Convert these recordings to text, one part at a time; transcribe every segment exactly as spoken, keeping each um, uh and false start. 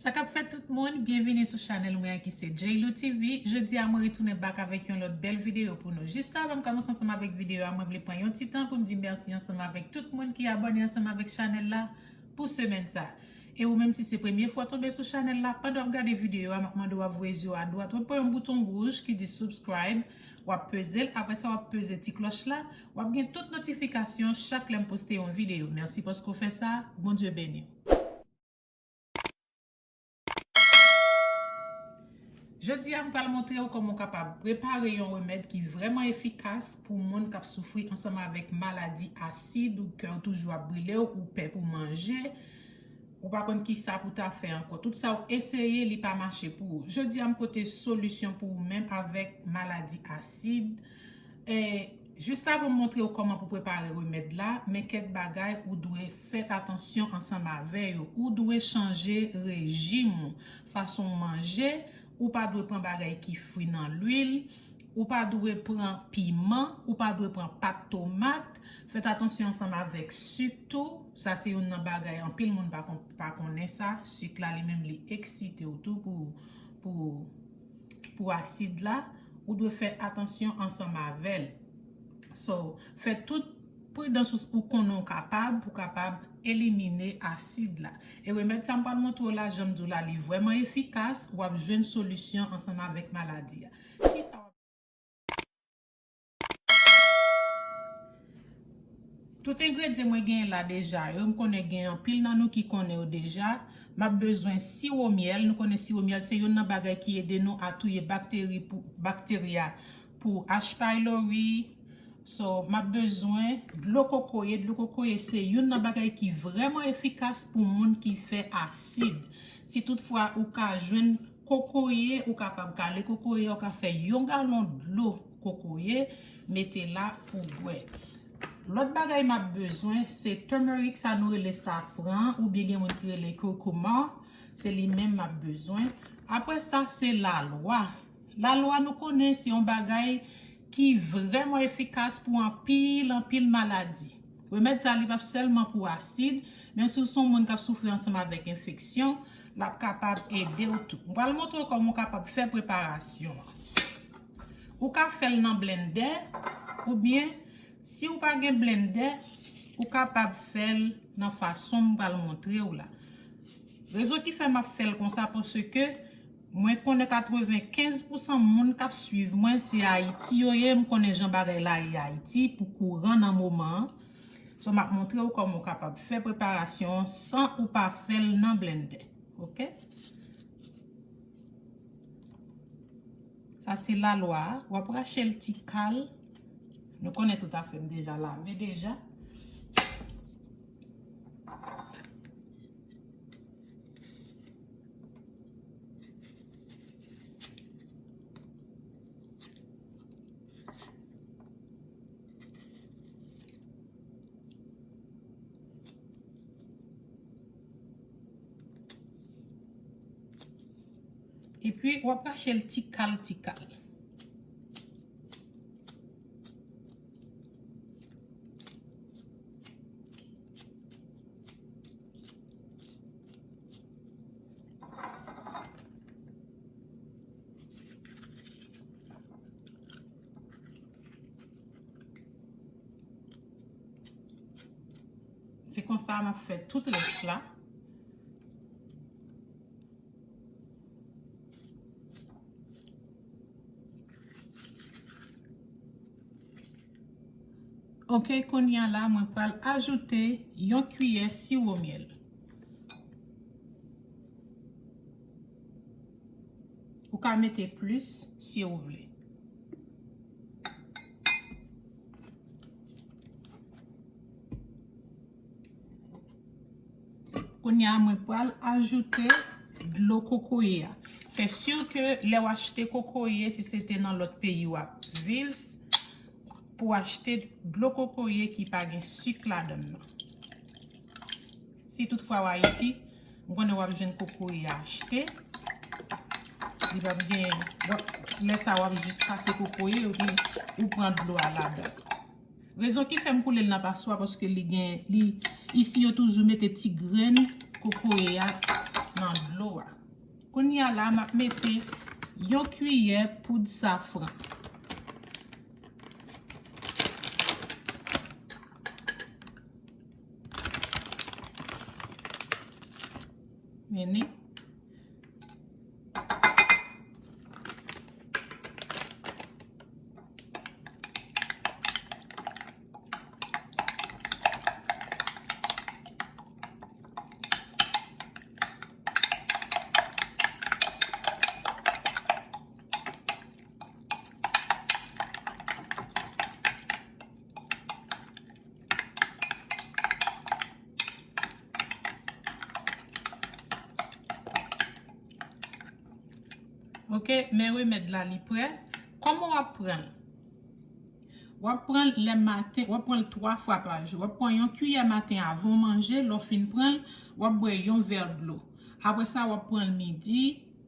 Sa k ap fèt tout moun, byenvini sou chanèl mwen an ki se J L O T V. Jodi a mwen retounen back avèk yon lòt bèl videyo pou nou. Jis avan m kòmanse ansanm avèk videyo a, mwen vle pran yon ti tan pou m di mèsi ansanm avèk tout moun ki abòne ansanm avèk chanèl la pou semèn sa. E ou menm si se premye fwa w tonbe sou chanèl la, pandan w ap gade videyo a, m ap mande w ap voye zye w adwat, w ap wè yon bouton wouj ki di subscribe, w ap peze l, apre sa w ap peze ti klòch la, w ap gen tout notifikasyon chak lè m poste yon videyo. Mèsi paske w fè sa, Bondye beni w. Jodi a, m pral montre w kòman w kapab prepare yon remèd ki vrèman efikas pou moun k ap soufri ansanm avèk maladi asid, ou kè w toujou ap brile w, ou pè pou manje, ou pa konn ki sa pou ta fè ankò. Tout sa w eseye, li pa mache pou ou. Jodi a, m pote solisyon pou ou menm avèk maladi asid. E, jis avan m montre w kòman pou prepare remèd la, men kèk bagay ou dwe fè atansyon ansanm avè yo. Ou dwe chanje rejim ou, fason w manje, ou pa dwe pran bagay ki fri nan lwil, ou pa dwe pran piman, ou pa dwe pran pat tomat. Fèt atansyon ansanm avèk sik tou. Sa se youn nan bagay anpil moun pa kon-, pa konnen sa. Sik la li menm li eksite w tou pou, pou, pou asid la. Ou dwe fè atansyon ansanm avè l. So, fè tout pridans ou, ou konnen w kapab pou kapab elimine asid la. E remèd sa m pral montre w la, jan m di w la, li vrèman efikas, w ap jwenn solisyon ansanm avèk maladi a. Kisa w ap Tout engredyan mwen genyen la deja yo, m konnen gen anpil nan nou ki konnen yo deja. M ap bezwen siwo myèl. Nou konnen siwo myèl se youn nan bagay ki ede nou a touye bakteri pou, bakteri a pou H. pylori. So, m ap bezwen dlo kokoye. Dlo kokoye se youn nan bagay ki vrèman efikas pou moun ki fè asid. Si toutfwa ou ka jwenn kokoye, ou kapab kale kokoye, ou ka fè yon galon dlo kokoye, mete la pou bwè. Lòt bagay m ap bezwen, se turmeric, sa nou rele safran, oubyen gen moun ki rele curcuma, se li menm m ap bezwen. Apre sa, se lalwa. Lalwa, nou konnen, se yon bagay ki vrèman efikas pou anpil, anpil maladi. Remèd sa, li p ap sèlman pou asid, men si w se yon moun k ap soufri ansanm avèk enfeksyon, l ap kapab ede w tou. M pral montre w kòman w kapab fè preparasyon an. Ou ka fè l nan blendè, oubyen, si w pa gen blendè, ou kapab fè l nan fason m pral montre w la. Rezon ki fè m ap fè l konsa, paske mwen konnen katrevenkenz pousan moun k ap swiv mwen, se Ayiti yo ye. M konnen jan bagay la ye Ayiti pou kouran nan moman an. So, m ap montre w kòman w kapab fè preparasyon an san ou pa fè l nan blendè. Oke? Sa se lalwa a. W ap rache l ti kal. Nou konnen tout afè m deja lave deja. Epi, w ap rache l ti kal, ti kal. Se konsa m ap fè tout rès la. Ok, kounye a la, mwen pral ajoute yon kiyè siwo myèl. Ou ka mete plis si ou vle. Kounye a, mwen pral ajoute dlo kokoye a. Fè si ke lè w achte kokoye, si se te nan lòt peyi w ap viv, pou w achte dlo kokoye ki pa gen sik ladan l nan. Si toutfwa w Ayiti, m konnen w ap jwenn kokoye a achte. Li p ap gen, w ap, lè sa w ap jis kase kokoye, epi ou pran dlo a ladan. Rezon ki fè m koule l nan paswa, paske li gen, li, isi yo toujou mete ti grenn kokoye a nan dlo a. Kounye a la, m ap mete yon kiyè poud safran. Mennen. Ok, men remèd la li prè. Kòman w ap pran l? W ap pran l lè maten, w ap pran l twa fwa pa jou. W ap pran yon kiyè maten avan w manje, lè w fin pran l, w ap bwè yon vè dlo. Apre sa, w ap pran l midi,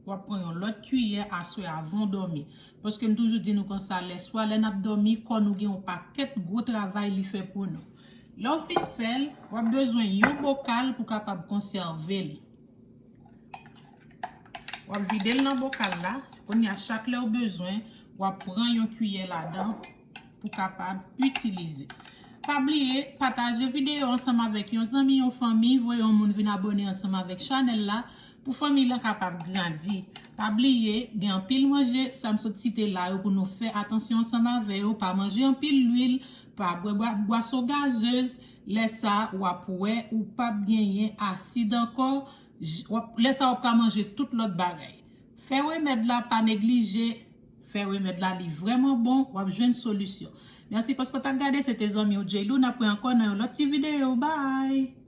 w ap pran yon lòt kiyè aswè avan w dòmi. Paske m toujou di nou konsa, lèswa, lè n ap dòmi, kò nou gen yon pakèt gwo travay li fè pou nou. Lè w fin fè l, w ap bezwen yon bokal pou kapab konsève li. W ap vide l nan bokal la. Kounye a, chak lè w bezwen, w ap pran yon kiyè ladan pou kapab itilize. Pa bliye, pataje videyo ansanm avèk yon zanmi, yon fanmi, voye yon moun vin abòne ansanm avèk chanèl la pou fanmi lan kapab grandi. Pa bliye, gen anpil manje, sa m sot site la yo pou nou fè atansyon ansanm avè yo. Pa manje anpil lwil, pa bwè bwa- bwason gazez. Lè sa, w ap wè ou p ap genyen asid ankò. J- w ap- Lè sa, w ap ka manje tout lòt bagay. Fè remèd la, pa neglije. Fè remèd la, li vrèman bon, w ap jwenn solisyon. Mèsi paske w t ap gade, se te zanmi w J-Lou. N ap wè ankò nan yon lòt ti videyo. Bye!